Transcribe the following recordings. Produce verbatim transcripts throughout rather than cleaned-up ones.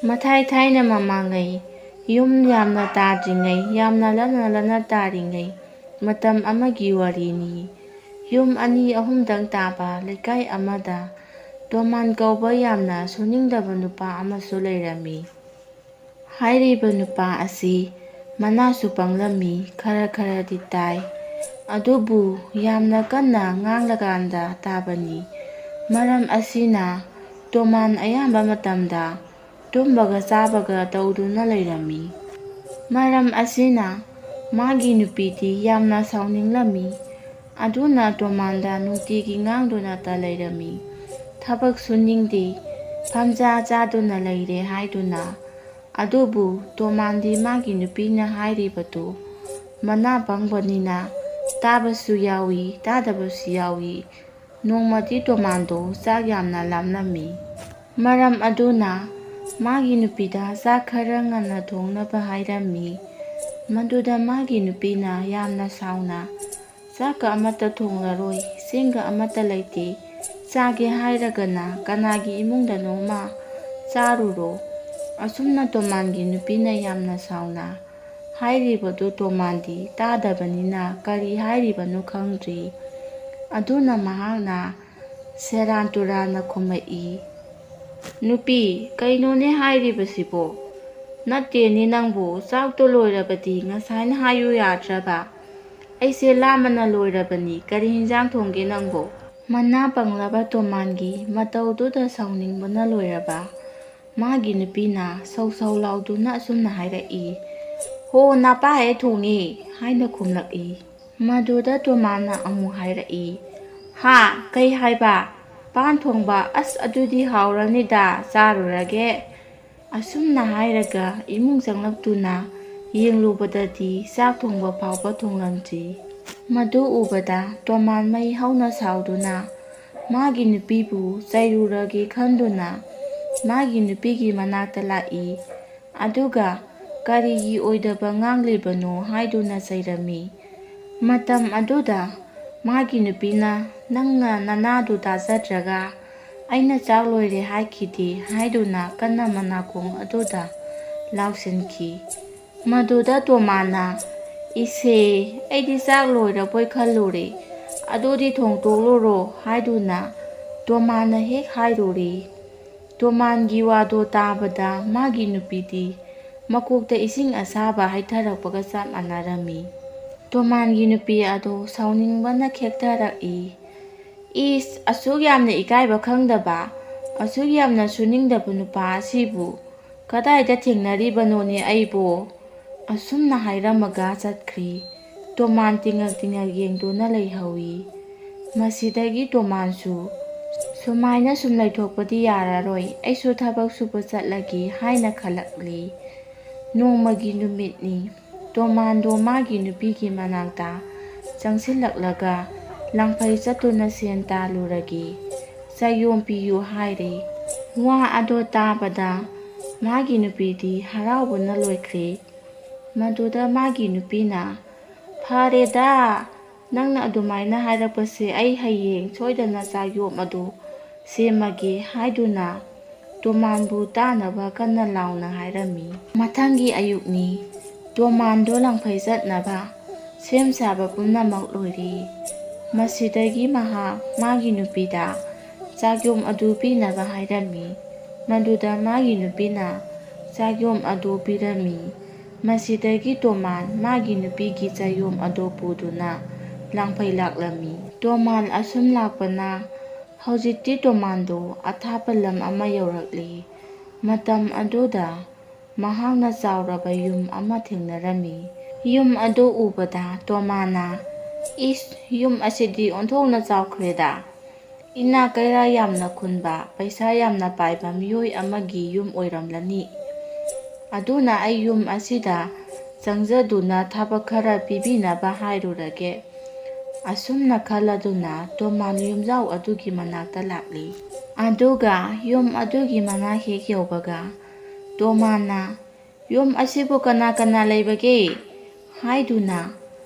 ꯃꯊꯥꯏ ꯊꯥꯏꯅ ꯃꯃꯥꯡꯉꯩ, ꯌꯨꯝ ꯌꯥꯝꯅ ꯇꯥꯗ꯭ꯔꯤꯉꯩ, ꯌꯥꯝꯅ ꯂꯟꯅ ꯂꯟꯅ ꯇꯥꯔꯤꯉꯩ ꯃꯇꯝ ꯑꯃꯒꯤ ꯋꯥꯔꯤꯅꯤ꯫ ꯌꯨꯝ ꯑꯅꯤ ꯑꯍꯨꯝꯗꯪ ꯇꯥꯕ ꯂꯩꯀꯥꯏ ꯑꯃꯗ ꯇꯣꯃꯥꯟ ꯀꯧꯕ ꯌꯥꯝꯅ ꯁꯨꯅꯤꯡꯗꯕ ꯅꯨꯄꯥ ꯑꯃꯁꯨ ꯂꯩꯔꯝꯃꯤ꯫ ꯍꯥꯏꯔꯤꯕ ꯅꯨꯄꯥ ꯑꯁꯤ ꯃꯅꯥꯁꯨ ꯄꯪꯂꯝꯃꯤ, ꯈꯔ ꯈꯔꯗꯤ ꯇꯥꯏ꯫ ꯑꯗꯨꯕꯨ ꯌꯥꯝꯅ ꯀꯟꯅ ꯉꯥꯡꯂꯀꯥꯟꯗ ꯇꯥꯕꯅꯤ꯫ ꯃꯔꯝ ꯑꯁꯤꯅ ꯇꯣꯃꯥꯟ ꯑꯌꯥꯝꯕ ꯃꯇꯝꯗ ꯇꯨꯝꯕꯒ ꯆꯥꯕꯒ ꯇꯧꯗꯨꯅ ꯂꯩꯔꯝꯃꯤ꯫ ꯃꯔꯝ ꯑꯁꯤꯅ ꯃꯥꯒꯤ ꯅꯨꯄꯤꯗꯤ ꯌꯥꯝꯅ ꯁꯥꯎꯅꯤꯡꯂꯝꯃꯤ꯫ ꯑꯗꯨꯅ ꯇꯣꯃꯥꯟꯗ ꯅꯨꯡꯇꯤꯒꯤ ꯉꯥꯡꯗꯨꯅꯇ ꯂꯩꯔꯝꯃꯤ꯫ ꯊꯕꯛ ꯁꯨꯅꯤꯡꯗꯦ, ꯐꯝꯖꯥ ꯆꯥꯗꯨꯅ ꯂꯩꯔꯦ ꯍꯥꯏꯗꯨꯅ꯫ ꯑꯗꯨꯕꯨ ꯇꯣꯃꯥꯟꯗꯤ ꯃꯥꯒꯤ ꯅꯨꯄꯤꯅ ꯍꯥꯏꯔꯤꯕꯗꯨ ꯃꯅꯥ ꯄꯪꯕꯅꯤꯅ ꯇꯥꯕꯁꯨ ꯌꯥꯎꯏ, ꯇꯥꯗꯕꯁꯨ ꯌꯥꯎꯏ꯫ ꯅꯣꯡꯃꯗꯤ ꯇꯣꯃꯥꯟꯗꯣ ꯆꯥꯛ ꯌꯥꯝꯅ ꯂꯥꯝꯂꯝꯃꯤ꯫ ꯃꯔꯝ ꯑꯗꯨꯅ ꯃꯥꯒꯤ ꯅꯨꯄꯤꯗ ꯆꯥꯛ ꯈꯔ ꯉꯟꯅ ꯊꯣꯡꯅꯕ ꯍꯥꯏꯔꯝꯃꯤ꯫ ꯃꯗꯨꯗ ꯃꯥꯒꯤ ꯅꯨꯄꯤꯅ ꯌꯥꯝꯅ ꯁꯥꯎꯅ, "ꯆꯥꯛꯀ ꯑꯃꯠꯇ ꯊꯣꯡꯂꯔꯣꯏ, ꯆꯦꯡꯒ ꯑꯃꯠꯇ ꯂꯩꯇꯦ, ꯆꯥꯒꯦ ꯍꯥꯏꯔꯒꯅ ꯀꯅꯥꯒꯤ ꯏꯃꯨꯡꯗꯅꯣꯃ ꯆꯥꯔꯨꯔꯣ"꯫ ꯑꯁꯨꯝꯅ ꯇꯣꯃꯥꯟꯒꯤ ꯅꯨꯄꯤꯅ ꯌꯥꯝꯅ ꯁꯥꯎꯅ ꯍꯥꯏꯔꯤꯕꯗꯨ ꯇꯣꯃꯥꯟꯗꯤ ꯇꯥꯗꯕꯅꯤꯅ ꯀꯔꯤ ꯍꯥꯏꯔꯤꯕꯅꯣ ꯈꯪꯗ꯭ꯔꯤ꯫ ꯑꯗꯨꯅ ꯃꯍꯥꯛꯅ ꯁꯦꯔꯥꯟ ꯇꯨꯔꯥꯟꯅ ꯈꯨꯝꯃꯛꯏ, "ꯅꯨꯄꯤ, ꯀꯩꯅꯣꯅꯦ ꯍꯥꯏꯔꯤꯕꯁꯤꯕꯣ? ꯅꯠꯇꯦꯅꯦ ꯅꯪꯕꯨ, ꯆꯥꯛꯇꯣ ꯂꯣꯏꯔꯕꯗꯤ ꯉꯁꯥꯏꯅ ꯍꯥꯏꯌꯨ ꯌꯥꯗ꯭ꯔꯕ? ꯑꯩꯁꯦ ꯂꯥꯝꯕꯅ ꯂꯣꯏꯔꯕꯅꯤ, ꯀꯔꯤ ꯍꯤꯟꯖꯥꯡ ꯊꯣꯡꯒꯦ ꯅꯪꯕꯨ?" ꯃꯅꯥ ꯄꯪꯂꯕ ꯇꯣꯃꯥꯟꯒꯤ ꯃꯇꯧꯗꯨꯗ ꯁꯥꯎꯅꯤꯡꯕꯅ ꯂꯣꯏꯔꯕ ꯃꯥꯒꯤ ꯅꯨꯄꯤꯅ ꯁꯧ ꯁꯧ ꯂꯥꯎꯗꯨꯅ ꯑꯁꯨꯝꯅ ꯍꯥꯏꯔꯛꯏ, "ꯍꯣ, ꯅꯄꯥ ꯍꯦꯛ ꯊꯣꯡꯉꯤ" ꯍꯥꯏꯅ ꯈꯨꯝꯂꯛꯏ꯫ ꯃꯗꯨꯗ ꯇꯣꯃꯥꯟꯅ ꯑꯃꯨꯛ ꯍꯥꯏꯔꯛꯏ, "ꯍꯥ? ꯀꯩ ꯍꯥꯏꯕ? ꯄꯥꯟ ꯊꯣꯡꯕ? ꯑꯁ, ꯑꯗꯨꯗꯤ ꯍꯥꯎꯔꯅꯤꯗ, ꯆꯥꯔꯨꯔꯒꯦ"꯫ ꯑꯁꯨꯝꯅ ꯍꯥꯏꯔꯒ ꯏꯃꯨꯡ ꯆꯪꯂꯛꯇꯨꯅ ꯌꯦꯡꯂꯨꯕꯗꯗꯤ ꯆꯥꯛ ꯊꯣꯡꯕ ꯐꯥꯎꯕ ꯊꯣꯡꯂꯝꯗ꯭ꯔꯤ꯫ ꯃꯗꯨ ꯎꯕꯗ ꯇꯣꯃꯥꯟ ꯃꯩ ꯍꯧꯅ ꯁꯥꯎꯗꯨꯅ ꯃꯥꯒꯤ ꯅꯨꯄꯤꯕꯨ ꯆꯩꯔꯨꯔꯒꯦ ꯈꯟꯗꯨꯅ ꯃꯥꯒꯤ ꯅꯨꯄꯤꯒꯤ ꯃꯅꯥꯛꯇ ꯂꯥꯛꯏ꯫ ꯑꯗꯨꯒ ꯀꯔꯤꯒꯤ ꯑꯣꯏꯗꯕ ꯉꯥꯡꯂꯤꯕꯅꯣ ꯍꯥꯏꯗꯨꯅ ꯆꯩꯔꯝꯃꯤ꯫ ꯃꯇꯝ ꯑꯗꯨꯗ ꯃꯥꯒꯤ ꯅꯨꯄꯤꯅ, "ꯅꯪꯅ ꯅꯅꯥꯗꯨ ꯇꯥꯖꯗ꯭ꯔꯒ ꯑꯩꯅ ꯆꯥꯛ ꯂꯣꯏꯔꯦ ꯍꯥꯏꯈꯤꯗꯦ" ꯍꯥꯏꯗꯨꯅ ꯀꯟꯅ ꯃꯅꯥꯀꯣꯡ ꯑꯗꯨꯗ ꯂꯥꯎꯁꯤꯟꯈꯤ꯫ ꯃꯗꯨꯗ ꯇꯣꯃꯥꯟꯅ, "ꯏꯁꯦ, ꯑꯩꯗꯤ ꯆꯥꯛ ꯂꯣꯏꯔꯕꯣꯏ ꯈꯜꯂꯨꯔꯦ, ꯑꯗꯨꯗꯤ ꯊꯣꯡꯇꯣꯛꯂꯨꯔꯣ" ꯍꯥꯏꯗꯨꯅ ꯇꯣꯃꯥꯟꯅ ꯍꯦꯛ ꯍꯥꯏꯔꯨꯔꯦ꯫ ꯇꯣꯃꯥꯟꯒꯤ ꯋꯥꯗꯣ ꯇꯥꯕꯗ ꯃꯥꯒꯤ ꯅꯨꯄꯤꯗꯤ ꯃꯀꯣꯛꯇ ꯏꯁꯤꯡ ꯑꯁꯥꯕ ꯍꯩꯊꯔꯛꯄꯒ ꯆꯞ ꯃꯥꯟꯅꯔꯝꯃꯤ꯫ ꯇꯣꯃꯥꯟꯒꯤ ꯅꯨꯄꯤ ꯑꯗꯣ ꯁꯥꯎꯅꯤꯡꯕꯅ ꯈꯦꯛꯊꯔꯛꯏ꯫ "ꯏꯁ, ꯑꯁꯨꯛ ꯌꯥꯝꯅ ꯏꯀꯥꯏꯕ ꯈꯪꯗꯕ, ꯑꯁꯨꯛ ꯌꯥꯝꯅ ꯁꯨꯅꯤꯡꯗꯕ ꯅꯨꯄꯥ ꯑꯁꯤꯕꯨ ꯀꯗꯥꯏꯗ ꯊꯦꯡꯅꯔꯤꯕꯅꯣꯅꯦ ꯑꯩꯕꯨ?" ꯑꯁꯨꯝꯅ ꯍꯥꯏꯔꯝꯃꯒ ꯆꯠꯈ꯭ꯔꯤ꯫ ꯇꯣꯃꯥꯟ ꯇꯤꯉꯛ ꯇꯤꯉꯛ ꯌꯦꯡꯗꯨꯅ ꯂꯩꯍꯧꯏ꯫ ꯃꯁꯤꯗꯒꯤ ꯇꯣꯃꯥꯟꯁꯨ, "ꯁꯨꯃꯥꯏꯅ ꯁꯨꯝ ꯂꯩꯊꯣꯛꯄꯗꯤ ꯌꯥꯔꯔꯣꯏ, ꯑꯩꯁꯨ ꯊꯕꯛ ꯁꯨꯕ ꯆꯠꯂꯒꯦ" ꯍꯥꯏꯅ ꯈꯜꯂꯛꯂꯤ꯫ ꯅꯣꯡꯃꯒꯤ ꯅꯨꯃꯤꯠꯅꯤ꯫ ꯇꯣꯃꯥꯟꯗꯣ ꯃꯥꯒꯤ ꯅꯨꯄꯤꯒꯤ ꯃꯅꯥꯛꯇ ꯆꯪꯁꯤꯜꯂꯛꯂꯒ, "ꯂꯥꯡꯐꯩ ꯆꯠꯇꯨꯅ ꯁꯦꯟ ꯇꯥꯜꯂꯨꯔꯒꯦ, ꯆꯌꯣꯝ ꯄꯤꯌꯨ" ꯍꯥꯏꯔꯦ꯫ ꯋꯥ ꯑꯗꯣ ꯇꯥꯕꯗ ꯃꯥꯒꯤ ꯅꯨꯄꯤꯗꯤ ꯍꯔꯥꯎꯕꯅ ꯂꯣꯏꯈ꯭ꯔꯦ꯫ ꯃꯗꯨꯗ ꯃꯥꯒꯤ ꯅꯨꯄꯤꯅ, "ꯐꯔꯦꯗ, ꯅꯪꯅ ꯑꯗꯨꯃꯥꯏꯅ ꯍꯥꯏꯔꯛꯄꯁꯦ, ꯑꯩ ꯍꯌꯦꯡ ꯁꯣꯏꯗꯅ ꯆꯥꯛꯌꯣꯝ ꯑꯗꯨ ꯁꯦꯝꯃꯒꯦ" ꯍꯥꯏꯗꯨꯅ ꯇꯣꯃꯥꯟꯕꯨ ꯇꯥꯅꯕ ꯀꯟꯅ ꯂꯥꯎꯅ ꯍꯥꯏꯔꯝꯃꯤ꯫ ꯃꯊꯪꯒꯤ ꯑꯌꯨꯛꯅꯤ꯫ ꯇꯣꯃꯥꯟꯗꯣ ꯂꯥꯡꯐꯩ ꯆꯠꯅꯕ ꯁꯦꯝ ꯁꯥꯕ ꯄꯨꯝꯅꯃꯛ ꯂꯣꯏꯔꯦ꯫ ꯃꯁꯤꯗꯒꯤ ꯃꯍꯥꯛ ꯃꯥꯒꯤ ꯅꯨꯄꯤꯗ ꯆꯥꯛꯌꯣꯝ ꯑꯗꯨ ꯄꯤꯅꯕ ꯍꯥꯏꯔꯝꯃꯤ꯫ ꯃꯗꯨꯗ ꯃꯥꯒꯤ ꯅꯨꯄꯤꯅ ꯆꯥꯛꯌꯣꯝ ꯑꯗꯨ ꯄꯤꯔꯝꯃꯤ꯫ ꯃꯁꯤꯗꯒꯤ ꯇꯣꯃꯥꯟ ꯃꯥꯒꯤ ꯅꯨꯄꯤꯒꯤ ꯆꯥꯛꯌꯣꯝ ꯑꯗꯨ ꯄꯨꯗꯨꯅ ꯂꯥꯡꯐꯩ ꯂꯥꯛꯂꯝꯃꯤ꯫ ꯇꯣꯃꯥꯟ ꯑꯁꯨꯝ ꯂꯥꯛꯄꯅ ꯍꯧꯖꯤꯛꯇꯤ ꯇꯣꯃꯥꯟꯗꯣ ꯑꯊꯥꯞꯄ ꯂꯝ ꯑꯃ ꯌꯧꯔꯛꯂꯤ꯫ ꯃꯇꯝ ꯑꯗꯨꯗ ꯃꯍꯥꯛꯅ ꯆꯥꯎꯔꯕ ꯌꯨꯝ ꯑꯃ ꯊꯦꯡꯅꯔꯝꯃꯤ꯫ ꯌꯨꯝ ꯑꯗꯨ ꯎꯕꯗ ꯇꯣꯃꯥꯟꯅ, "ꯏꯁ, ꯌꯨꯝ ꯑꯁꯤꯗꯤ ꯑꯣꯟꯊꯣꯛꯅ ꯆꯥꯎꯈ꯭ꯔꯦꯗ! ꯏꯅꯥ ꯀꯩꯔꯥ ꯌꯥꯝꯅ ꯈꯨꯟꯕ, ꯄꯩꯁꯥ ꯌꯥꯝꯅ ꯄꯥꯏꯕ ꯃꯤꯑꯣꯏ ꯑꯃꯒꯤ ꯌꯨꯝ ꯑꯣꯏꯔꯝꯂꯅꯤ꯫ ꯑꯗꯨꯅ ꯑꯩ ꯌꯨꯝ ꯑꯁꯤꯗ ꯆꯪꯖꯗꯨꯅ ꯊꯕꯛ ꯈꯔ ꯄꯤꯕꯤꯅꯕ ꯍꯥꯏꯔꯨꯔꯒꯦ"꯫ ꯑꯁꯨꯝꯅ ꯈꯜꯂꯗꯨꯅ ꯇꯣꯃꯥꯟ ꯌꯨꯝꯖꯥꯎ ꯑꯗꯨꯒꯤ ꯃꯅꯥꯛꯇ ꯂꯥꯛꯂꯤ꯫ ꯑꯗꯨꯒ ꯌꯨꯝ ꯑꯗꯨꯒꯤ ꯃꯅꯥꯛ ꯍꯦꯛ ꯌꯧꯕꯒ ꯇꯣꯃꯥꯟꯅ, "ꯌꯨꯝ ꯑꯁꯤꯕꯨ ꯀꯅꯥ ꯀꯅꯥ ꯂꯩꯕꯒꯦ?" ꯍꯥꯏꯗꯨꯅ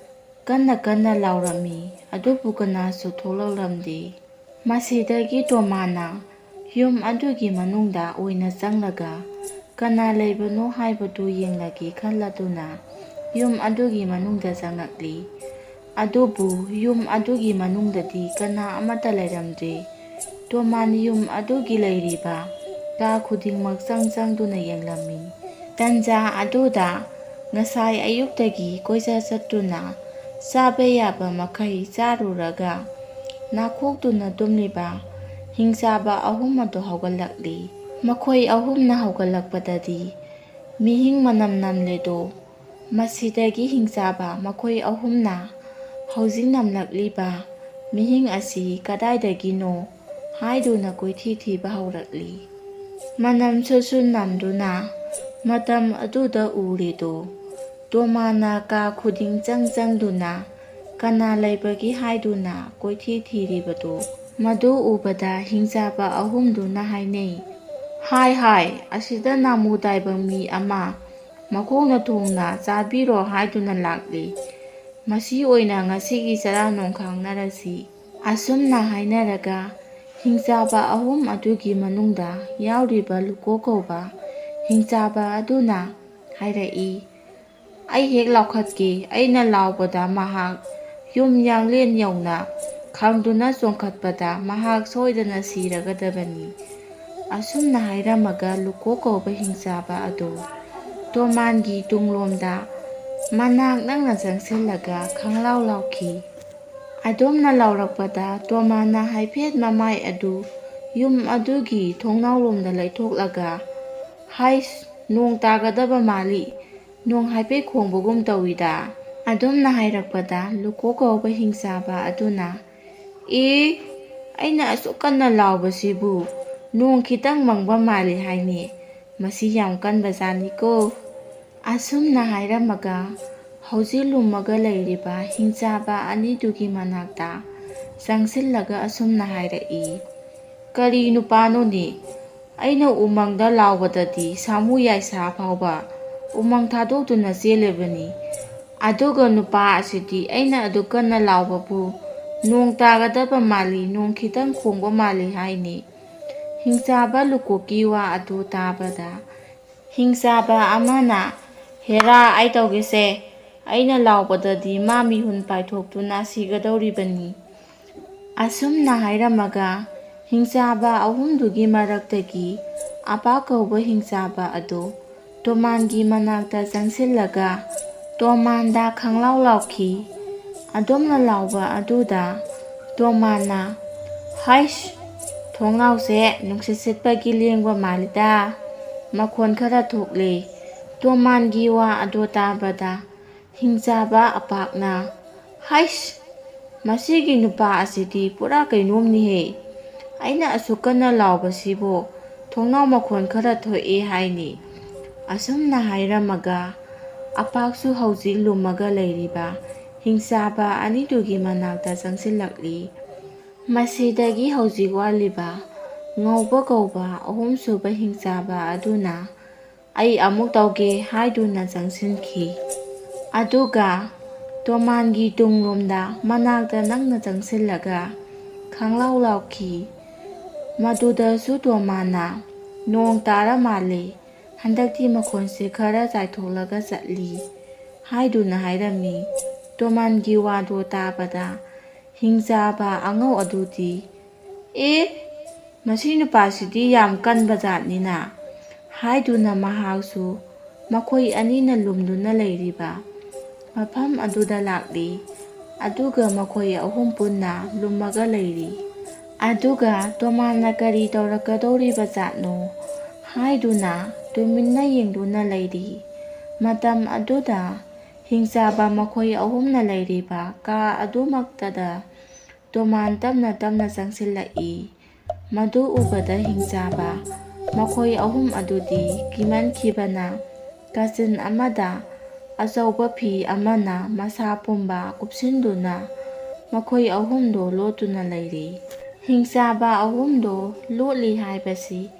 ꯀꯟꯅ ꯀꯟꯅ ꯂꯥꯎꯔꯝꯃꯤ꯫ ꯑꯗꯨꯕꯨ ꯀꯅꯥꯁꯨ ꯊꯣꯛꯂꯛꯂꯝꯗꯦ꯫ ꯃꯁꯤꯗꯒꯤ ꯇꯣꯃꯥꯟꯅ ꯌꯨꯝ ꯑꯗꯨꯒꯤ ꯃꯅꯨꯡꯗ ꯑꯣꯏꯅ ꯆꯪꯂꯒ ꯀꯅꯥ ꯂꯩꯕꯅꯣ ꯍꯥꯏꯕꯗꯨ ꯌꯦꯡꯂꯒꯦ ꯈꯜꯂꯗꯨꯅ ꯌꯨꯝ ꯑꯗꯨꯒꯤ ꯃꯅꯨꯡꯗ ꯆꯪꯂꯛꯂꯤ꯫ ꯑꯗꯨꯕꯨ ꯌꯨꯝ ꯑꯗꯨꯒꯤ ꯃꯅꯨꯡꯗꯗꯤ ꯀꯅꯥ ꯑꯃꯠꯇ ꯂꯩꯔꯝꯗꯦ꯫ ꯇꯣꯃꯥꯟ ꯌꯨꯝ ꯑꯗꯨꯒꯤ ꯂꯩꯔꯤꯕ ꯀꯥ ꯈꯨꯗꯤꯡꯃꯛ ꯆꯪ ꯆꯪꯗꯨꯅ ꯌꯦꯡꯂꯝꯃꯤ꯫ ꯇꯟꯖꯥ ꯑꯗꯨꯗ ꯉꯁꯥꯏ ꯑꯌꯨꯛꯇꯒꯤ ꯀꯣꯏꯆꯠ ꯆꯠꯇꯨꯅ ꯆꯥꯕ ꯌꯥꯕ ꯃꯈꯩ ꯆꯥꯔꯨꯔꯒ ꯅꯥꯈꯣꯛꯇꯨꯅ ꯇꯨꯝꯂꯤꯕ ꯍꯤꯡꯆꯥꯕ ꯑꯍꯨꯝ ꯑꯗꯨ ꯍꯧꯒꯠꯂꯛꯂꯤ꯫ ꯃꯈꯣꯏ ꯑꯍꯨꯝꯅ ꯍꯧꯒꯠꯂꯛꯄꯗꯗꯤ ꯃꯤꯍꯤꯡ ꯃꯅꯝ ꯅꯝꯂꯦꯗꯣ꯫ ꯃꯁꯤꯗꯒꯤ ꯍꯤꯡꯆꯥꯕ ꯃꯈꯣꯏ ꯑꯍꯨꯝꯅ ꯍꯧꯖꯤꯛ ꯅꯝꯂꯛꯂꯤꯕ ꯃꯤꯍꯤꯡ ꯑꯁꯤ ꯀꯗꯥꯏꯗꯒꯤꯅꯣ ꯍꯥꯏꯗꯨꯅ ꯀꯣꯏꯊꯤ ꯊꯤꯕ ꯍꯧꯔꯛꯂꯤ꯫ ꯃꯅꯝ ꯁꯨꯠ ꯁꯨꯠ ꯅꯝꯗꯨꯅ ꯃꯇꯝ ꯑꯗꯨꯗ ꯎꯔꯦꯗꯣ꯫ ꯇꯣꯃꯥꯅ ꯀꯥ ꯈꯨꯗꯤꯡ ꯆꯪ ꯆꯪꯗꯨꯅ ꯀꯅꯥ ꯂꯩꯕꯒꯦ ꯍꯥꯏꯗꯨꯅ ꯀꯣꯏꯊꯤ ꯊꯤꯔꯤꯕꯗꯨ꯫ ꯃꯗꯨ ꯎꯕꯗ ꯍꯤꯡꯆꯥꯕ ꯑꯍꯨꯝꯗꯨꯅ ꯍꯥꯏꯅꯩ, "ꯍꯥꯏ ꯍꯥꯏ, ꯑꯁꯤꯗ ꯅꯥꯃꯨ ꯇꯥꯏꯕ ꯃꯤ ꯑꯃ ꯃꯈꯣꯡꯅ ꯊꯣꯡꯅ ꯆꯥꯕꯤꯔꯣ ꯍꯥꯏꯗꯨꯅ ꯂꯥꯛꯂꯤ꯫ ꯃꯁꯤ ꯑꯣꯏꯅ ꯉꯁꯤꯒꯤ ꯆꯔꯥ ꯅꯣꯡ ꯈꯥꯡꯅꯔꯁꯤ"꯫ ꯑꯁꯨꯝꯅ ꯍꯥꯏꯅꯔꯒ ꯍꯤꯡꯆꯥꯕ ꯑꯍꯨꯝ ꯑꯗꯨꯒꯤ ꯃꯅꯨꯡꯗ ꯌꯥꯎꯔꯤꯕ ꯂꯨꯀꯣ ꯀꯧꯕ ꯍꯤꯡꯆꯥꯕ ꯑꯗꯨꯅ ꯍꯥꯏꯔꯛꯏ, "ꯑꯩ ꯍꯦꯛ ꯂꯥꯎꯈꯠꯀꯦ꯫ ꯑꯩꯅ ꯂꯥꯎꯕꯗ ꯃꯍꯥꯛ ꯌꯨꯝ ꯌꯥꯡꯂꯦꯟ ꯌꯧꯅ ꯈꯪꯗꯨꯅ ꯆꯣꯡꯈꯠꯄꯗ ꯃꯍꯥꯛ ꯁꯣꯏꯗꯅ ꯁꯤꯔꯒꯗꯕꯅꯤ"꯫ ꯑꯁꯨꯝꯅ ꯍꯥꯏꯔꯝꯃꯒ ꯂꯨꯀꯣ ꯀꯧꯕ ꯍꯤꯡꯆꯥꯕ ꯑꯗꯨ ꯇꯣꯃꯥꯟꯒꯤ ꯇꯨꯡꯂꯣꯝꯗ ꯃꯅꯥꯛ ꯅꯛꯅ ꯆꯪꯁꯤꯜꯂꯒ ꯈꯪꯂꯥꯎ ꯂꯥꯎꯈꯤ꯫ ꯑꯗꯨꯝꯅ ꯂꯥꯎꯔꯛꯄꯗ ꯇꯣꯃꯥꯟꯅ ꯍꯥꯏꯐꯦꯠ ꯃꯃꯥꯏ ꯑꯗꯨ ꯌꯨꯝ ꯑꯗꯨꯒꯤ ꯊꯣꯡꯅꯥꯎꯔꯣꯝꯗ ꯂꯩꯊꯣꯛꯂꯒ, "ꯍꯥꯏꯁ, ꯅꯣꯡ ꯇꯥꯒꯗꯕ ꯃꯥꯜꯂꯤ꯫ ꯅꯣꯡ ꯍꯥꯏꯐꯦꯠ ꯈꯣꯡꯕꯒꯨꯝ ꯇꯧꯏꯗ"꯫ ꯑꯗꯨꯝꯅ ꯍꯥꯏꯔꯛꯄꯗ ꯂꯨꯀꯣ ꯀꯧꯕ ꯍꯤꯡꯆꯥꯕ ꯑꯗꯨꯅ, "ꯑꯦ, ꯑꯩꯅ ꯑꯁꯨꯛ ꯀꯟꯅ ꯂꯥꯎꯕꯁꯤꯕꯨ ꯅꯣꯡ ꯈꯤꯇꯪ ꯃꯪꯕ ꯃꯥꯜꯂꯤ ꯍꯥꯏꯅꯦ꯫ ꯃꯁꯤ ꯌꯥꯝ ꯀꯟꯕꯖꯥꯠꯅꯤꯀꯣ"꯫ ꯑꯁꯨꯝꯅ ꯍꯥꯏꯔꯝꯃꯒ ꯍꯧꯖꯤꯛ ꯂꯨꯝꯃꯒ ꯂꯩꯔꯤꯕ ꯍꯤꯡꯆꯥꯕ ꯑꯅꯤꯗꯨꯒꯤ ꯃꯅꯥꯛꯇ ꯆꯪꯁꯤꯜꯂꯒ ꯑꯁꯨꯝꯅ ꯍꯥꯏꯔꯛꯏ, "ꯀꯔꯤ ꯅꯨꯄꯥꯅꯣꯅꯦ? ꯑꯩꯅ ꯎꯃꯪꯗ ꯂꯥꯎꯕꯗꯗꯤ ꯁꯥꯃꯨ ꯌꯥꯏꯁꯥ ꯐꯥꯎꯕ ꯎꯃꯪ ꯊꯥꯗꯣꯛꯇꯨꯅ ꯆꯦꯜꯂꯤꯕꯅꯤ꯫ ꯑꯗꯨꯒ ꯅꯨꯄꯥ ꯑꯁꯤꯗꯤ ꯑꯩꯅ ꯑꯗꯨ ꯀꯟꯅ ꯂꯥꯎꯕꯕꯨ ꯅꯣꯡ ꯇꯥꯒꯗꯕ ꯃꯥꯜꯂꯤ, ꯅꯣꯡ ꯈꯤꯇꯪ ꯈꯣꯡꯕ ꯃꯥꯜꯂꯤ" ꯍꯥꯏꯅꯤ꯫ ꯍꯤꯡꯆꯥꯕ ꯂꯨꯀꯣꯛꯀꯤ ꯋꯥ ꯑꯗꯨ ꯇꯥꯕꯗ ꯍꯤꯡꯆꯥꯕ ꯑꯃꯅ, "ꯍꯦꯔꯥ, ꯑꯩ ꯇꯧꯒꯦꯁꯦ, ꯑꯩꯅ ꯂꯥꯎꯕꯗꯗꯤ ꯃꯥ ꯃꯤꯍꯨꯟ ꯄꯥꯏꯊꯣꯛꯇꯨꯅ ꯁꯤꯒꯗꯧꯔꯤꯕꯅꯤ"꯫ ꯑꯁꯨꯝꯅ ꯍꯥꯏꯔꯝꯃꯒ ꯍꯤꯡꯆꯥꯕ ꯑꯍꯨꯝꯗꯨꯒꯤ ꯃꯔꯛꯇꯒꯤ ꯑꯄꯥ ꯀꯧꯕ ꯍꯤꯡꯆꯥꯕ ꯑꯗꯨ ꯇꯣꯃꯥꯟꯒꯤ ꯃꯅꯥꯛꯇ ꯆꯪꯁꯤꯜꯂꯒ ꯇꯣꯃꯥꯟꯗ ꯈꯪꯂꯥꯎ ꯂꯥꯎꯈꯤ꯫ ꯑꯗꯨꯝꯅ ꯂꯥꯎꯕ ꯑꯗꯨꯗ ꯇꯣꯃꯥꯟꯅ, "ꯍꯩꯁ, ꯊꯣꯡꯅꯥꯎꯁꯦ ꯅꯨꯡꯁꯤꯠ ꯁꯤꯠꯄꯒꯤ ꯂꯦꯡꯕ ꯃꯥꯜꯂꯤꯗ, ꯃꯈꯣꯟ ꯈꯔ ꯊꯣꯛꯂꯦ"꯫ ꯇꯣꯃꯥꯟꯒꯤ ꯋꯥ ꯑꯗꯨ ꯇꯥꯕꯗ ꯍꯤꯡꯆꯥꯕ ꯑꯄꯥꯛꯅ, "ꯍꯩꯁ, ꯃꯁꯤꯒꯤ ꯅꯨꯄꯥ ꯑꯁꯤꯗꯤ ꯄꯨꯔꯥ ꯀꯩꯅꯣꯝꯅꯤꯍꯦ! ꯑꯩꯅ ꯑꯁꯨꯛ ꯀꯟꯅ ꯂꯥꯎꯕꯁꯤꯕꯨ ꯊꯣꯡꯅꯥꯎ ꯃꯈꯣꯟ ꯈꯔ ꯊꯣꯛꯑꯦ ꯍꯥꯏꯅꯤ"꯫ ꯑꯁꯨꯝꯅ ꯍꯥꯏꯔꯝꯃꯒ ꯑꯄꯥꯛꯁꯨ ꯍꯧꯖꯤꯛ ꯂꯨꯝꯃꯒ ꯂꯩꯔꯤꯕ ꯍꯤꯡꯆꯥꯕ ꯑꯅꯤꯗꯨꯒꯤ ꯃꯅꯥꯛꯇ ꯆꯪꯁꯤꯜꯂꯛꯂꯤ꯫ ꯃꯁꯤꯗꯒꯤ ꯍꯧꯖꯤꯛ ꯋꯥꯠꯂꯤꯕ ꯉꯧꯕ ꯀꯧꯕ ꯑꯍꯨꯝꯁꯨꯕ ꯍꯤꯡꯆꯥꯕ ꯑꯗꯨꯅ "ꯑꯩ ꯑꯃꯨꯛ ꯇꯧꯒꯦ" ꯍꯥꯏꯗꯨꯅ ꯆꯪꯁꯤꯟꯈꯤ꯫ ꯑꯗꯨꯒ ꯇꯣꯃꯥꯟꯒꯤ ꯇꯨꯡꯂꯣꯝꯗ ꯃꯅꯥꯛꯇ ꯅꯛꯅ ꯆꯪꯁꯤꯜꯂꯒ ꯈꯪꯂꯥꯎ ꯂꯥꯎꯈꯤ꯫ ꯃꯗꯨꯗꯁꯨ ꯇꯣꯃꯥꯟꯅ, "ꯅꯣꯡ ꯇꯥꯔ ꯃꯥꯜꯂꯦ, ꯍꯟꯗꯛꯇꯤ ꯃꯈꯣꯟꯁꯦ ꯈꯔ ꯆꯥꯏꯊꯣꯛꯂꯒ ꯆꯠꯂꯤ" ꯍꯥꯏꯗꯨꯅ ꯍꯥꯏꯔꯝꯃꯤ꯫ ꯇꯣꯃꯥꯟꯒꯤ ꯋꯥꯗꯨ ꯇꯥꯕꯗ ꯍꯤꯡꯆꯥꯕ ꯑꯉꯧ ꯑꯗꯨꯗꯤ, "ꯑꯦ, ꯃꯁꯤ ꯅꯨꯄꯥꯁꯤꯗꯤ ꯌꯥꯝ ꯀꯟꯕ ꯖꯥꯠꯅꯤꯅ" ꯍꯥꯏꯗꯨꯅ ꯃꯍꯥꯛꯁꯨ ꯃꯈꯣꯏ ꯑꯅꯤꯅ ꯂꯨꯝꯗꯨꯅ ꯂꯩꯔꯤꯕ ꯃꯐꯝ ꯑꯗꯨꯗ ꯂꯥꯛꯂꯤ꯫ ꯑꯗꯨꯒ ꯃꯈꯣꯏ ꯑꯍꯨꯝ ꯄꯨꯟꯅ ꯂꯨꯝꯃꯒ ꯂꯩꯔꯤ꯫ ꯑꯗꯨꯒ ꯇꯣꯃꯥꯟꯅ ꯀꯔꯤ ꯇꯧꯔꯛꯀꯗꯧꯔꯤꯕ ꯖꯥꯠꯅꯣ ꯍꯥꯏꯗꯨꯅ ꯇꯨꯃꯤꯟꯅ ꯌꯦꯡꯗꯨꯅ ꯂꯩꯔꯤ꯫ ꯃꯇꯝ ꯑꯗꯨꯗ ꯍꯤꯡꯆꯥꯕ ꯃꯈꯣꯏ ꯑꯍꯨꯝꯅ ꯂꯩꯔꯤꯕ ꯀꯥ ꯑꯗꯨꯃꯛꯇꯗ ꯇꯣꯃꯥꯟ ꯇꯞꯅ ꯇꯞꯅ ꯆꯪꯁꯤꯜꯂꯛꯏ꯫ ꯃꯗꯨ ꯎꯕꯗ ꯍꯤꯡꯆꯥꯕ ꯃꯈꯣꯏ ꯑꯍꯨꯝ ꯑꯗꯨꯗꯤ ꯀꯤꯃꯟꯈꯤꯕꯅ ꯀꯥꯆꯤꯟ ꯑꯃꯗ ꯑꯆꯧꯕ ꯐꯤ ꯑꯃꯅ ꯃꯁꯥ ꯄꯨꯝꯕ ꯀꯨꯞꯁꯤꯟꯗꯨꯅ ꯃꯈꯣꯏ ꯑꯍꯨꯝꯗꯣ ꯂꯣꯠꯇꯨꯅ ꯂꯩꯔꯤ꯫ ꯍꯤꯡꯆꯥꯕ ꯑꯍꯨꯝꯗꯣ ꯂꯣꯠꯂꯤ ꯍꯥꯏꯕꯁꯤ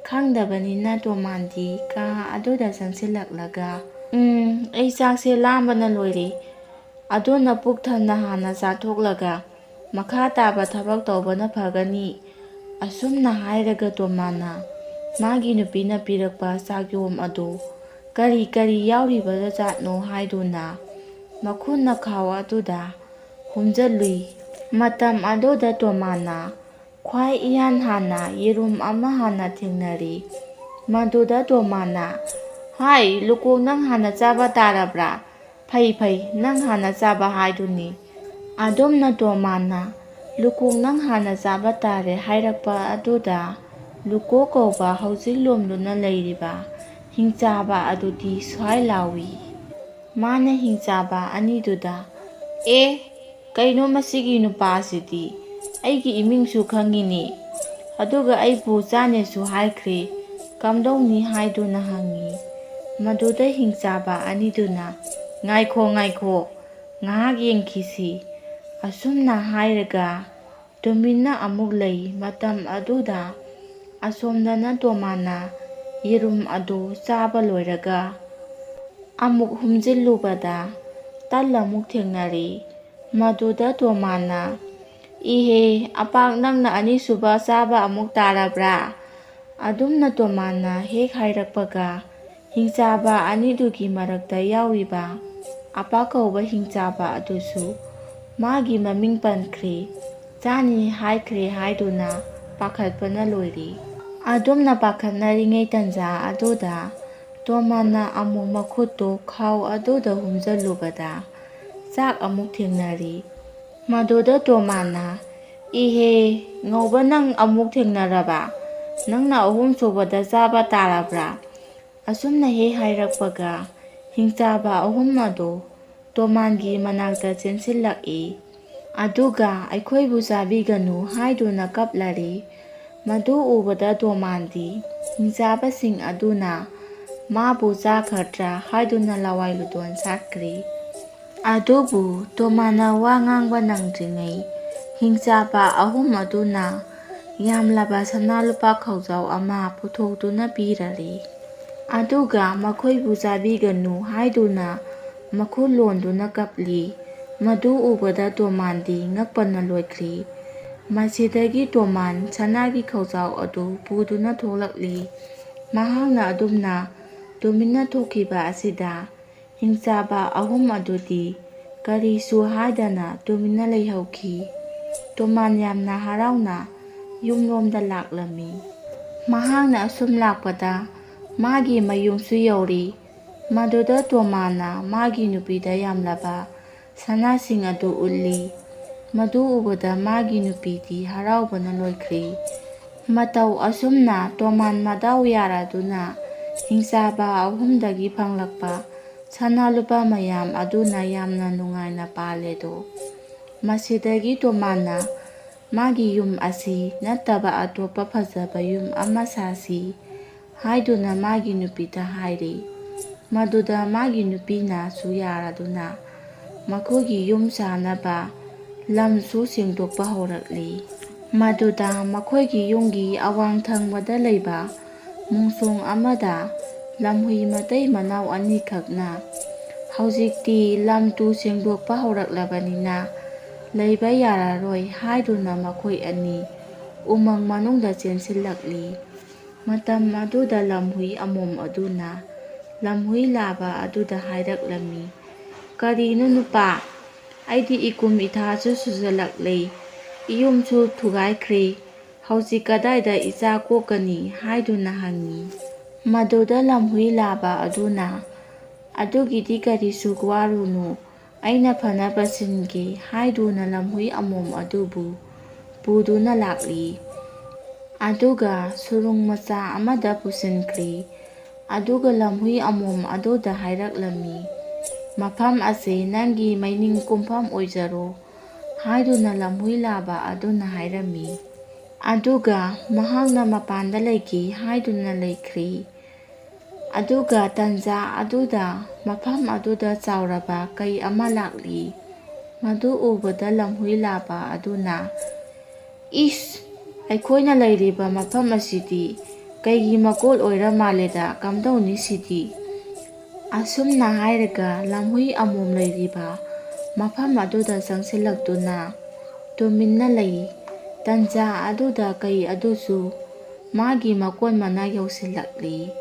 ꯈꯪꯗꯕꯅꯤꯅ ꯇꯣꯃꯥꯟꯗꯤ ꯀꯥ ꯑꯗꯨꯗ ꯆꯪꯁꯤꯜꯂꯛꯂꯒ, "ꯎꯝ, ꯑꯩ ꯆꯥꯛꯁꯦ ꯂꯥꯝꯕꯅ ꯂꯣꯏꯔꯦ꯫ ꯑꯗꯨꯅ ꯄꯨꯛ ꯊꯟꯅ ꯍꯥꯟꯅ ꯆꯥꯊꯣꯛꯂꯒ ꯃꯈꯥ ꯇꯥꯕ ꯊꯕꯛ ꯇꯧꯕꯅ ꯐꯒꯅꯤ"꯫ ꯑꯁꯨꯝꯅ ꯍꯥꯏꯔꯒ ꯇꯣꯃꯥꯟꯅ ꯃꯥꯒꯤ ꯅꯨꯄꯤꯅ ꯄꯤꯔꯛꯄ ꯆꯥꯛꯌꯣꯝ ꯑꯗꯨ ꯀꯔꯤ ꯀꯔꯤ ꯌꯥꯎꯔꯤꯕꯖꯥꯠꯅꯣ ꯍꯥꯏꯗꯨꯅ ꯃꯈꯨꯠꯅ ꯈꯥꯎ ꯑꯗꯨꯗ ꯍꯨꯝꯖꯜꯂꯨꯏ꯫ ꯃꯇꯝ ꯑꯗꯨꯗ ꯇꯣꯃꯥꯟꯅ ꯈ꯭ꯋꯥꯏ ꯏꯍꯥꯟ ꯍꯥꯟꯅ ꯌꯦꯔꯨꯝ ꯑꯃ ꯍꯥꯟꯅ ꯊꯦꯡꯅꯔꯤ꯫ ꯃꯗꯨꯗ ꯇꯣꯃꯥꯟꯅ, "ꯍꯥꯏ, ꯂꯨꯀꯣꯛ, ꯅꯪ ꯍꯥꯟꯅ ꯆꯥꯕ ꯇꯥꯔꯕ꯭ꯔꯥ? ꯐꯩ, ꯐꯩ, ꯅꯪ ꯍꯥꯟꯅ ꯆꯥꯕ ꯍꯥꯏꯗꯨꯅꯤ"꯫ ꯑꯗꯨꯝꯅ ꯇꯣꯃꯥꯟꯅ "ꯂꯨꯀꯣꯛ, ꯅꯪ ꯍꯥꯟꯅ ꯆꯥꯕ ꯇꯥꯔꯦ" ꯍꯥꯏꯔꯛꯄ ꯑꯗꯨꯗ ꯂꯨꯀꯣꯛ ꯀꯧꯕ ꯍꯧꯖꯤꯛ ꯂꯣꯝꯗꯨꯅ ꯂꯩꯔꯤꯕ ꯍꯤꯡꯆꯥꯕ ꯑꯗꯨꯗꯤ ꯁ꯭ꯋꯥꯏ ꯂꯥꯎꯏ꯫ ꯃꯥꯅ ꯍꯤꯡꯆꯥꯕ ꯑꯅꯤꯗꯨꯗ, "ꯑꯦ, ꯀꯩꯅꯣ ꯃꯁꯤꯒꯤ ꯅꯨꯄꯥꯁꯤꯗꯤ? ꯑꯩꯒꯤ ꯏꯃꯤꯡꯁꯨ ꯈꯪꯉꯤꯅꯦ, ꯑꯗꯨꯒ ꯑꯩꯕꯨ ꯆꯥꯅꯦꯁꯨ ꯍꯥꯏꯈ꯭ꯔꯦ, ꯀꯝꯗꯧꯅꯤ?" ꯍꯥꯏꯗꯨꯅ ꯍꯪꯉꯤ꯫ ꯃꯗꯨꯗ ꯍꯤꯡꯆꯥꯕ ꯑꯅꯤꯗꯨꯅ, "ꯉꯥꯏꯈꯣ, ꯉꯥꯏꯈꯣ, ꯉꯥꯏꯍꯥꯛ ꯌꯦꯡꯈꯤꯁꯤ"꯫ ꯑꯁꯨꯝꯅ ꯍꯥꯏꯔꯒ ꯇꯨꯃꯤꯟꯅ ꯑꯃꯨꯛ ꯂꯩ꯫ ꯃꯇꯝ ꯑꯗꯨꯗ ꯑꯁꯣꯝꯗꯅ ꯇꯣꯃꯥꯟꯅ ꯌꯦꯔꯨꯝ ꯑꯗꯨ ꯆꯥꯕ ꯂꯣꯏꯔꯒ ꯑꯃꯨꯛ ꯍꯨꯝꯖꯤꯜꯂꯨꯕꯗ ꯇꯜ ꯑꯃꯨꯛ ꯊꯦꯡꯅꯔꯤ꯫ ꯃꯗꯨꯗ ꯇꯣꯃꯥꯟꯅ, "ꯏꯍꯦ, ꯑꯄꯥꯛ, ꯅꯪꯅ ꯑꯅꯤꯁꯨꯕ ꯆꯥꯕ ꯑꯃꯨꯛ ꯇꯥꯔꯕ꯭ꯔꯥ?" ꯑꯗꯨꯝꯅ ꯇꯣꯃꯥꯟꯅ ꯍꯦꯛ ꯍꯥꯏꯔꯛꯄꯒ ꯍꯤꯡꯆꯥꯕ ꯑꯅꯤꯗꯨꯒꯤ ꯃꯔꯛꯇ ꯌꯥꯎꯔꯤꯕ ꯑꯄꯥ ꯀꯧꯕ ꯍꯤꯡꯆꯥꯕ ꯑꯗꯨꯁꯨ ꯃꯥꯒꯤ ꯃꯃꯤꯡ ꯄꯟꯈ꯭ꯔꯦ, ꯆꯥꯅꯤ ꯍꯥꯏꯈ꯭ꯔꯦ ꯍꯥꯏꯗꯨꯅ ꯄꯥꯈꯠꯄꯅ ꯂꯣꯏꯔꯦ꯫ ꯑꯗꯨꯝꯅ ꯄꯥꯈꯠꯅꯔꯤꯉꯩ ꯇꯟꯖꯥ ꯑꯗꯨꯗ ꯇꯣꯃꯥꯟꯅ ꯑꯃꯨꯛ ꯃꯈꯨꯠꯇꯨ ꯈꯥꯎ ꯑꯗꯨꯗ ꯍꯨꯝꯖꯜꯂꯨꯕꯗ ꯆꯥꯛ ꯑꯃꯨꯛ ꯊꯦꯡꯅꯔꯤ꯫ ꯃꯗꯨꯗ ꯇꯣꯃꯥꯟꯅ, "ꯏꯍꯦ, ꯉꯧꯕ, ꯅꯪ ꯑꯃꯨꯛ ꯊꯦꯡꯅꯔꯕ? ꯅꯪꯅ ꯑꯍꯨꯝ ꯁꯨꯕꯗ ꯆꯥꯕ ꯇꯥꯔꯕ꯭ꯔꯥ?" ꯑꯁꯨꯝꯅ ꯍꯦꯛ ꯍꯥꯏꯔꯛꯄꯒ ꯍꯤꯡꯆꯥꯕ ꯑꯍꯨꯝ ꯑꯗꯨ ꯇꯣꯃꯥꯟꯒꯤ ꯃꯅꯥꯛꯇ ꯆꯦꯟꯁꯤꯜꯂꯛꯏ꯫ ꯑꯗꯨꯒ "ꯑꯩꯈꯣꯏꯕꯨ ꯆꯥꯕꯤꯒꯅꯨ" ꯍꯥꯏꯗꯨꯅ ꯀꯞꯂꯔꯤ꯫ ꯃꯗꯨ ꯎꯕꯗ ꯇꯣꯃꯥꯟꯗꯤ ꯍꯤꯡꯆꯥꯕꯁꯤꯡ ꯑꯗꯨꯅ ꯃꯥꯕꯨ ꯆꯥꯈ꯭ꯔꯗ꯭ꯔꯥ ꯍꯥꯏꯗꯨꯅ ꯂꯋꯥꯏ ꯂꯨꯗꯣꯟ ꯁꯥꯠꯈ꯭ꯔꯤ꯫ ꯑꯗꯨꯕꯨ ꯇꯣꯃꯥꯟꯅ ꯋꯥ ꯉꯥꯡꯕ ꯅꯪꯗ꯭ꯔꯤꯉꯩ, ꯍꯤꯡꯆꯥꯕ ꯑꯍꯨꯝ ꯑꯗꯨꯅ ꯌꯥꯝꯂꯕ ꯁꯅꯥ ꯂꯨꯄꯥ ꯈꯧꯖꯥꯎ ꯑꯃ ꯄꯨꯊꯣꯛꯇꯨꯅ ꯄꯤꯔꯔꯤ꯫ ꯑꯗꯨꯒ ꯃꯈꯣꯏꯕꯨ ꯆꯥꯕꯤꯒꯅꯨ ꯍꯥꯏꯗꯨꯅ ꯃꯈꯨ ꯂꯣꯟꯗꯨꯅ ꯀꯞꯂꯤ꯫ ꯃꯗꯨ ꯎꯕꯗ ꯇꯣꯃꯥꯟꯗꯤ ꯉꯛꯄꯅ ꯂꯣꯏꯈ꯭ꯔꯤ꯫ ꯃꯁꯤꯗꯒꯤ ꯇꯣꯃꯥꯟ ꯁꯅꯥꯒꯤ ꯈꯧꯖꯥꯎ ꯑꯗꯨ ꯄꯨꯗꯨꯅ ꯊꯣꯛꯂꯛꯂꯤ꯫ ꯃꯍꯥꯛꯅ ꯑꯗꯨꯝꯅ ꯇꯨꯃꯤꯟꯅ ꯊꯣꯛꯈꯤꯕ ꯑꯁꯤꯗ ꯍꯤꯡꯆꯥꯕ ꯑꯍꯨꯝ ꯑꯗꯨꯗꯤ ꯀꯔꯤꯁꯨ ꯍꯥꯏꯗꯅ ꯇꯨꯃꯤꯟꯅ ꯂꯩꯍꯧꯈꯤ꯫ ꯇꯣꯃꯥꯟ ꯌꯥꯝꯅ ꯍꯔꯥꯎꯅ ꯌꯨꯝꯂꯣꯝꯗ ꯂꯥꯛꯂꯝꯃꯤ꯫ ꯃꯍꯥꯛꯅ ꯑꯁꯨꯝ ꯂꯥꯛꯄꯗ ꯃꯥꯒꯤ ꯃꯌꯨꯝꯁꯨ ꯌꯧꯔꯤ꯫ ꯃꯗꯨꯗ ꯇꯣꯃꯥꯟꯅ ꯃꯥꯒꯤ ꯅꯨꯄꯤꯗ ꯌꯥꯝꯂꯕ ꯁꯅꯥꯁꯤꯡ ꯑꯗꯨ ꯎꯠꯂꯤ꯫ ꯃꯗꯨ ꯎꯕꯗ ꯃꯥꯒꯤ ꯅꯨꯄꯤꯗꯤ ꯍꯔꯥꯎꯕꯅ ꯂꯣꯏꯈ꯭ꯔꯤ꯫ ꯃꯇꯧ ꯑꯁꯨꯝꯅ ꯇꯣꯃꯥꯟ ꯃꯗꯥꯎ ꯌꯥꯔꯗꯨꯅ ꯍꯤꯡꯆꯥꯕ ꯑꯍꯨꯝꯗꯒꯤ ꯐꯪꯂꯛꯄ ꯁꯅꯥ ꯂꯨꯄꯥ ꯃꯌꯥꯝ ꯑꯗꯨꯅ ꯌꯥꯝꯅ ꯅꯨꯡꯉꯥꯏꯅ ꯄꯥꯜꯂꯦꯗꯣ꯫ ꯃꯁꯤꯗꯒꯤ ꯇꯣꯃꯥꯟꯅ ꯃꯥꯒꯤ ꯌꯨꯝ ꯑꯁꯤ ꯅꯠꯇꯕ ꯑꯇꯣꯞꯄ ꯐꯖꯕ ꯌꯨꯝ ꯑꯃ ꯁꯥꯁꯤ ꯍꯥꯏꯗꯨꯅ ꯃꯥꯒꯤ ꯅꯨꯄꯤꯗ ꯍꯥꯏꯔꯤ꯫ ꯃꯗꯨꯗ ꯃꯥꯒꯤ ꯅꯨꯄꯤꯅꯁꯨ ꯌꯥꯔꯗꯨꯅ ꯃꯈꯣꯏꯒꯤ ꯌꯨꯝ ꯁꯥꯅꯕ ꯂꯝꯁꯨ ꯁꯦꯡꯗꯣꯛꯄ ꯍꯧꯔꯛꯂꯤ꯫ ꯃꯗꯨꯗ ꯃꯈꯣꯏꯒꯤ ꯌꯨꯝꯒꯤ ꯑꯋꯥꯡ ꯊꯪꯕꯗ ꯂꯩꯕ ꯃꯣꯡꯁꯣꯡ ꯑꯃꯗ ꯂꯝꯍꯨꯏ ꯃꯇꯩ ꯃꯅꯥꯎ ꯑꯅꯤꯈꯛꯅ ꯍꯧꯖꯤꯛꯇꯤ ꯂꯝ ꯇꯨ ꯁꯦꯡꯗꯣꯛꯄ ꯍꯧꯔꯛꯂꯕꯅꯤꯅ ꯂꯩꯕ ꯌꯥꯔꯔꯣꯏ ꯍꯥꯏꯗꯨꯅ ꯃꯈꯣꯏ ꯑꯅꯤ ꯎꯃꯪ ꯃꯅꯨꯡꯗ ꯆꯦꯟꯁꯤꯜꯂꯛꯂꯤ꯫ ꯃꯇꯝ ꯑꯗꯨꯗ ꯂꯝꯍꯨꯏ ꯑꯃꯣꯝ ꯑꯗꯨꯅ ꯂꯝꯍꯨꯏ ꯂꯥꯕ ꯑꯗꯨꯗ ꯍꯥꯏꯔꯛꯂꯝꯃꯤ, "ꯀꯔꯤꯅꯣ ꯅꯨꯄꯥ, ꯑꯩꯗꯤ ꯏꯀꯨꯝ ꯏꯊꯥꯁꯨ ꯁꯨꯖꯜꯂꯛꯂꯦ, ꯏꯌꯨꯝꯁꯨ ꯊꯨꯒꯥꯏꯈ꯭ꯔꯦ, ꯍꯧꯖꯤꯛ ꯀꯗꯥꯏꯗ ꯏꯆꯥ ꯀꯣꯛꯀꯅꯤ?" ꯍꯥꯏꯗꯨꯅ ꯍꯪꯉꯤ꯫ ꯃꯗꯨꯗ ꯂꯝꯍꯨꯏ ꯂꯥꯕ ꯑꯗꯨꯅ, "ꯑꯗꯨꯒꯤꯗꯤ ꯀꯔꯤꯁꯨ ꯋꯥꯔꯨꯅꯨ, ꯑꯩꯅ ꯐꯅꯕ ꯁꯤꯟꯒꯦ" ꯍꯥꯏꯗꯨꯅ ꯂꯝꯍꯨꯏ ꯑꯃꯣꯝ ꯑꯗꯨꯕꯨ ꯄꯨꯗꯨꯅ ꯂꯥꯛꯂꯤ꯫ ꯑꯗꯨꯒ ꯁꯨꯔꯨꯡ ꯃꯆꯥ ꯑꯃꯗ ꯄꯨꯁꯤꯟꯈ꯭ꯔꯤ꯫ ꯑꯗꯨꯒ ꯂꯝꯍꯨꯏ ꯑꯃꯣꯝ ꯑꯗꯨꯗ ꯍꯥꯏꯔꯛꯂꯝꯃꯤ, "ꯃꯐꯝ ꯑꯁꯤ ꯅꯪꯒꯤ ꯃꯩꯅꯤꯡ ꯀꯨꯝꯐꯝ ꯑꯣꯏꯖꯔꯣ" ꯍꯥꯏꯗꯨꯅ ꯂꯝꯍꯨꯏ ꯂꯥꯕ ꯑꯗꯨꯅ ꯍꯥꯏꯔꯝꯃꯤ꯫ ꯑꯗꯨꯒ ꯃꯍꯥꯛꯅ ꯃꯄꯥꯟꯗ ꯂꯩꯈꯤ ꯍꯥꯏꯗꯨꯅ ꯂꯩꯈ꯭ꯔꯤ꯫ ꯑꯗꯨꯒ ꯇꯟꯖꯥ ꯑꯗꯨꯗ ꯃꯐꯝ ꯑꯗꯨꯗ ꯆꯥꯎꯔꯕ ꯀꯩ ꯑꯃ ꯂꯥꯛꯂꯤ꯫ ꯃꯗꯨ ꯎꯕꯗ ꯂꯝꯍꯨꯏ ꯂꯥꯕ ꯑꯗꯨꯅ, "ꯏꯁ, ꯑꯩꯈꯣꯏꯅ ꯂꯩꯔꯤꯕ ꯃꯐꯝ ꯑꯁꯤꯗꯤ ꯀꯩꯒꯤ ꯃꯀꯣꯜ ꯑꯣꯏꯔ ꯃꯥꯜꯂꯦꯗ, ꯀꯝꯗꯧꯅꯤ ꯁꯤꯗꯤ?" ꯑꯁꯨꯝꯅ ꯍꯥꯏꯔꯒ ꯂꯝꯍꯨꯏ ꯑꯃꯣꯝ ꯂꯩꯔꯤꯕ ꯃꯐꯝ ꯑꯗꯨꯗ ꯆꯪꯁꯤꯜꯂꯛꯇꯨꯅ ꯇꯨꯃꯤꯟꯅ ꯂꯩ꯫ ꯇꯟꯖꯥ ꯑꯗꯨꯗ ꯀꯩ ꯑꯗꯨꯁꯨ ꯃꯥꯒꯤ ꯃꯀꯣꯟ ꯃꯅꯥ ꯌꯧꯁꯤꯜꯂꯛꯂꯤ꯫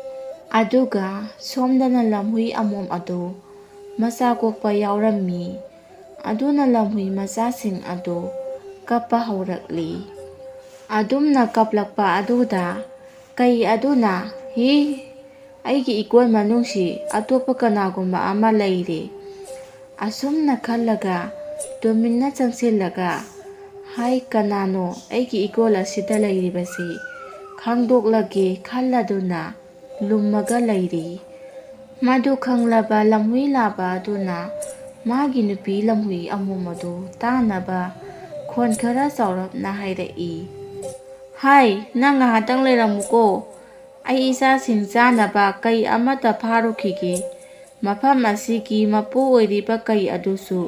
ꯑꯗꯨꯒ ꯁꯣꯝꯗꯅ ꯂꯝꯍꯨꯏ ꯑꯃꯣꯝ ꯑꯗꯨ ꯃꯆꯥ ꯀꯣꯛꯄ ꯌꯥꯎꯔꯝꯃꯤ꯫ ꯑꯗꯨꯅ ꯂꯝꯍꯨꯏ ꯃꯆꯥꯁꯤꯡ ꯑꯗꯨ ꯀꯞꯄ ꯍꯧꯔꯛꯂꯤ꯫ ꯑꯗꯨꯝꯅ ꯀꯞꯂꯛꯄ ꯑꯗꯨꯗ ꯀꯩ ꯑꯗꯨꯅ, "ꯍꯤ, ꯑꯩꯒꯤ ꯏꯀꯣꯟ ꯃꯅꯨꯡꯁꯤ ꯑꯇꯣꯞꯄ ꯀꯅꯥꯒꯨꯝꯕ ꯑꯃ ꯂꯩꯔꯦ"꯫ ꯑꯁꯨꯝꯅ ꯈꯜꯂꯒ ꯇꯨꯃꯤꯟꯅ ꯆꯪꯁꯤꯜꯂꯒ, "ꯍꯥꯏ, ꯀꯅꯥꯅꯣ ꯑꯩꯒꯤ ꯏꯀꯣꯜ ꯑꯁꯤꯗ ꯂꯩꯔꯤꯕꯁꯤ? ꯈꯪꯗꯣꯛꯂꯒꯦ" ꯈꯜꯂꯗꯨꯅ ꯂꯨꯝꯃꯒ ꯂꯩꯔꯤ꯫ ꯃꯗꯨ ꯈꯪꯂꯕ ꯂꯝꯍꯨꯏ ꯂꯥꯕ ꯑꯗꯨꯅ ꯃꯥꯒꯤ ꯅꯨꯄꯤ ꯂꯝꯍꯨꯏ ꯑꯃꯣꯝ ꯑꯗꯨ ꯇꯥꯅꯕ ꯈꯣꯟ ꯈꯔ ꯆꯥꯎꯔꯞꯅ ꯍꯥꯏꯔꯛꯏ, "ꯍꯥꯏ, ꯅꯪ ꯉꯥꯏꯍꯥꯛꯇꯪ ꯂꯩꯔꯝꯃꯨꯀꯣ꯫ ꯑꯩ ꯏꯆꯥꯁꯤꯡ ꯆꯥꯅꯕ ꯀꯩ ꯑꯃꯠꯇ ꯐꯥꯔꯨꯈꯤꯒꯦ꯫ ꯃꯐꯝ ꯑꯁꯤꯒꯤ ꯃꯄꯨ ꯑꯣꯏꯔꯤꯕ ꯀꯩ ꯑꯗꯨꯁꯨ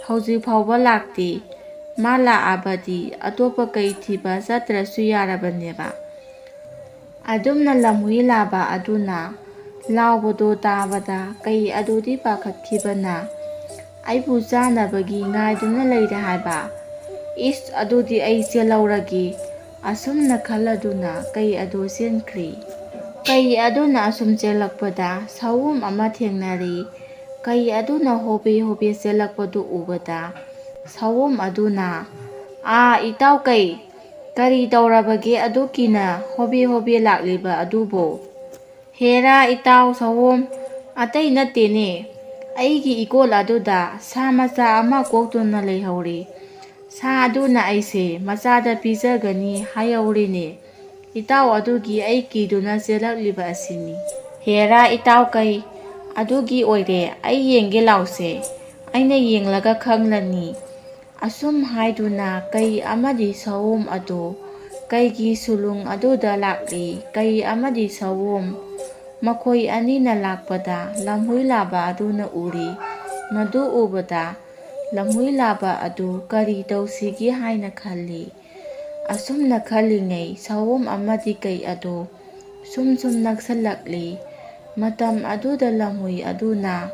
ꯍꯧꯖꯤꯛ ꯐꯥꯎꯕ ꯂꯥꯛꯇꯦ꯫ ꯃꯥ ꯂꯥꯛꯑꯕꯗꯤ ꯑꯇꯣꯞꯄ ꯀꯩ ꯊꯤꯕ ꯆꯠꯇ꯭ꯔꯁꯨ ꯌꯥꯔꯕꯅꯦꯕ"꯫ ꯑꯗꯨꯝꯅ ꯂꯝꯍꯨꯏ ꯂꯥꯕ ꯑꯗꯨꯅ ꯂꯥꯎꯕꯗꯣ ꯇꯥꯕꯗ ꯀꯩ ꯑꯗꯨꯗꯤ ꯄꯥꯈꯠꯈꯤꯕꯅ, "ꯑꯩꯕꯨ ꯆꯥꯅꯕꯒꯤ ꯉꯥꯏꯗꯨꯅ ꯂꯩꯔꯦ ꯍꯥꯏꯕ? ꯏꯁ, ꯑꯗꯨꯗꯤ ꯑꯩ ꯆꯦꯜꯍꯧꯔꯒꯦ"꯫ ꯑꯁꯨꯝꯅ ꯈꯜꯂꯗꯨꯅ ꯀꯩ ꯑꯗꯨ ꯆꯦꯟꯈ꯭ꯔꯤ꯫ ꯀꯩ ꯑꯗꯨꯅ ꯑꯁꯨꯝ ꯆꯦꯜꯂꯛꯄꯗ ꯁꯑꯣꯝ ꯑꯃ ꯊꯦꯡꯅꯔꯤ꯫ ꯀꯩ ꯑꯗꯨꯅ ꯍꯣꯕꯦ ꯍꯣꯕꯦ ꯆꯦꯜꯂꯛꯄꯗꯨ ꯎꯕꯗ ꯁꯑꯣꯝ ꯑꯗꯨꯅ, "ꯑꯥ, ꯏꯇꯥꯎ ꯀꯩ, ꯀꯔꯤ ꯇꯧꯔꯕꯒꯦ ꯑꯗꯨꯛꯀꯤꯅ ꯍꯣꯕꯦ ꯍꯣꯕꯦ ꯂꯥꯛꯂꯤꯕ ꯑꯗꯨꯕꯨ?" "ꯍꯦꯔꯥ ꯏꯇꯥꯎ ꯁꯑꯣꯝ, ꯑꯇꯩ ꯅꯠꯇꯦꯅꯦ, ꯑꯩꯒꯤ ꯏꯀꯣꯜ ꯑꯗꯨꯗ ꯁꯥ ꯃꯆꯥ ꯑꯃ ꯀꯣꯛꯇꯨꯅ ꯂꯩꯍꯧꯔꯤ꯫ ꯁꯥ ꯑꯗꯨꯅ ꯑꯩꯁꯦ ꯃꯆꯥꯗ ꯄꯤꯖꯒꯅꯤ ꯍꯥꯏꯍꯧꯔꯤꯅꯦ꯫ ꯏꯇꯥꯎ ꯑꯗꯨꯒꯤ ꯑꯩ ꯀꯤꯗꯨꯅ ꯆꯦꯜꯂꯛꯂꯤꯕ ꯑꯁꯤꯅꯤ"꯫ "ꯍꯦꯔꯥ ꯏꯇꯥꯎ ꯀꯩ, ꯑꯗꯨꯒꯤ ꯑꯣꯏꯔꯦ, ꯑꯩ ꯌꯦꯡꯒꯦ ꯂꯥꯎꯁꯦ꯫ ꯑꯩꯅ ꯌꯦꯡꯂꯒ ꯈꯪꯂꯅꯤ"꯫ ꯑꯁꯨꯝ ꯍꯥꯏꯗꯨꯅ ꯀꯩ ꯑꯃꯗꯤ ꯁꯑꯣꯝ ꯑꯗꯨ ꯀꯩꯒꯤ ꯁꯨꯂꯨꯡ ꯑꯗꯨꯗ ꯂꯥꯛꯂꯤ꯫ ꯀꯩ ꯑꯃꯗꯤ ꯁꯑꯣꯝ ꯃꯈꯣꯏ ꯑꯅꯤꯅ ꯂꯥꯛꯄꯗ ꯂꯝꯍꯨꯏ ꯂꯥꯕ ꯑꯗꯨꯅ ꯎꯔꯤ꯫ ꯃꯗꯨ ꯎꯕꯗ ꯂꯝꯍꯨꯏ ꯂꯥꯕ ꯑꯗꯨ ꯀꯔꯤ ꯇꯧꯁꯤꯒꯦ ꯍꯥꯏꯅ ꯈꯜꯂꯤ꯫ ꯑꯁꯨꯝꯅ ꯈꯜꯂꯤꯉꯩ ꯁꯑꯣꯝ ꯑꯃꯗꯤ ꯀꯩ ꯑꯗꯨ ꯁꯨꯝ ꯁꯨꯝ ꯅꯛꯁꯜꯂꯛꯂꯤ꯫ ꯃꯇꯝ ꯑꯗꯨꯗ ꯂꯝꯍꯨꯏ ꯑꯗꯨꯅ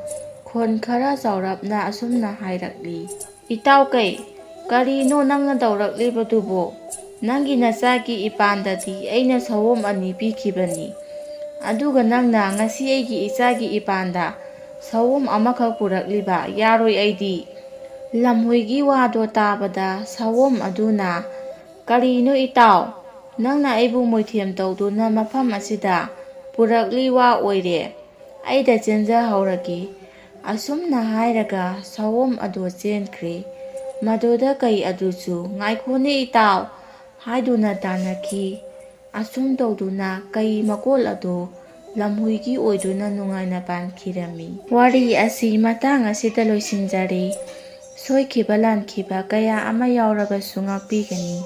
ꯈꯣꯟ ꯈꯔ ꯆꯥꯎꯔꯞꯅ ꯑꯁꯨꯝꯅ ꯍꯥꯏꯔꯛꯂꯤ, "ꯏꯇꯥꯎ ꯀꯩ, ꯀꯔꯤꯅꯣ ꯅꯪꯅ ꯇꯧꯔꯛꯂꯤꯕꯗꯨꯕꯨ? ꯅꯪꯒꯤ ꯅꯆꯥꯒꯤ ꯏꯄꯥꯟꯗꯗꯤ ꯑꯩꯅ ꯁꯑꯣꯝ ꯑꯅꯤ ꯄꯤꯈꯤꯕꯅꯤ, ꯑꯗꯨꯒ ꯅꯪꯅ ꯉꯁꯤ ꯑꯩꯒꯤ ꯏꯆꯥꯒꯤ ꯏꯄꯥꯟꯗ ꯁꯑꯣꯝ ꯑꯃꯈꯛ ꯄꯨꯔꯛꯂꯤꯕ? ꯌꯥꯔꯣꯏ ꯑꯩꯗꯤ!" ꯂꯝꯍꯨꯏꯒꯤ ꯋꯥꯗꯣ ꯇꯥꯕꯗ ꯁꯑꯣꯝ ꯑꯗꯨꯅ, "ꯀꯔꯤꯅꯣ ꯏꯇꯥꯎ, ꯅꯪꯅ ꯑꯩꯕꯨ ꯃꯣꯏꯊꯦꯝ ꯇꯧꯗꯨꯅ ꯃꯐꯝ ꯑꯁꯤꯗ ꯄꯨꯔꯛꯂꯤ ꯋꯥ ꯑꯣꯏꯔꯦ꯫ ꯑꯩꯗ ꯆꯦꯟꯖꯍꯧꯔꯒꯦ꯫" ꯑꯁꯨꯝꯅ ꯍꯥꯏꯔꯒ ꯁꯑꯣꯝ ꯑꯗꯨ ꯆꯦꯟꯈ꯭ꯔꯦ꯫ ꯃꯗꯨꯗ ꯀꯩ ꯑꯗꯨꯁꯨ, "ꯉꯥꯏꯈꯣꯅꯦ ꯏꯇꯥꯎ" ꯍꯥꯏꯗꯨꯅ ꯇꯥꯟꯅꯈꯤ꯫ ꯑꯁꯨꯝ ꯇꯧꯗꯨꯅ ꯀꯩ ꯃꯀꯣꯜ ꯑꯗꯨ ꯂꯝꯍꯨꯏꯒꯤ ꯑꯣꯏꯗꯨꯅ ꯅꯨꯡꯉꯥꯏꯅ ꯄꯥꯟꯈꯤꯔꯝꯃꯤ꯫ ꯋꯥꯔꯤ ꯑꯁꯤ ꯃꯇꯥꯡ ꯑꯁꯤꯗ ꯂꯣꯏꯁꯤꯟꯖꯔꯦ꯫ ꯁꯣꯏꯈꯤꯕ ꯂꯥꯟꯈꯤꯕ ꯀꯌꯥ ꯑꯃ ꯌꯥꯎꯔꯕꯁꯨ ꯉꯥꯛꯄꯤꯒꯅꯤ꯫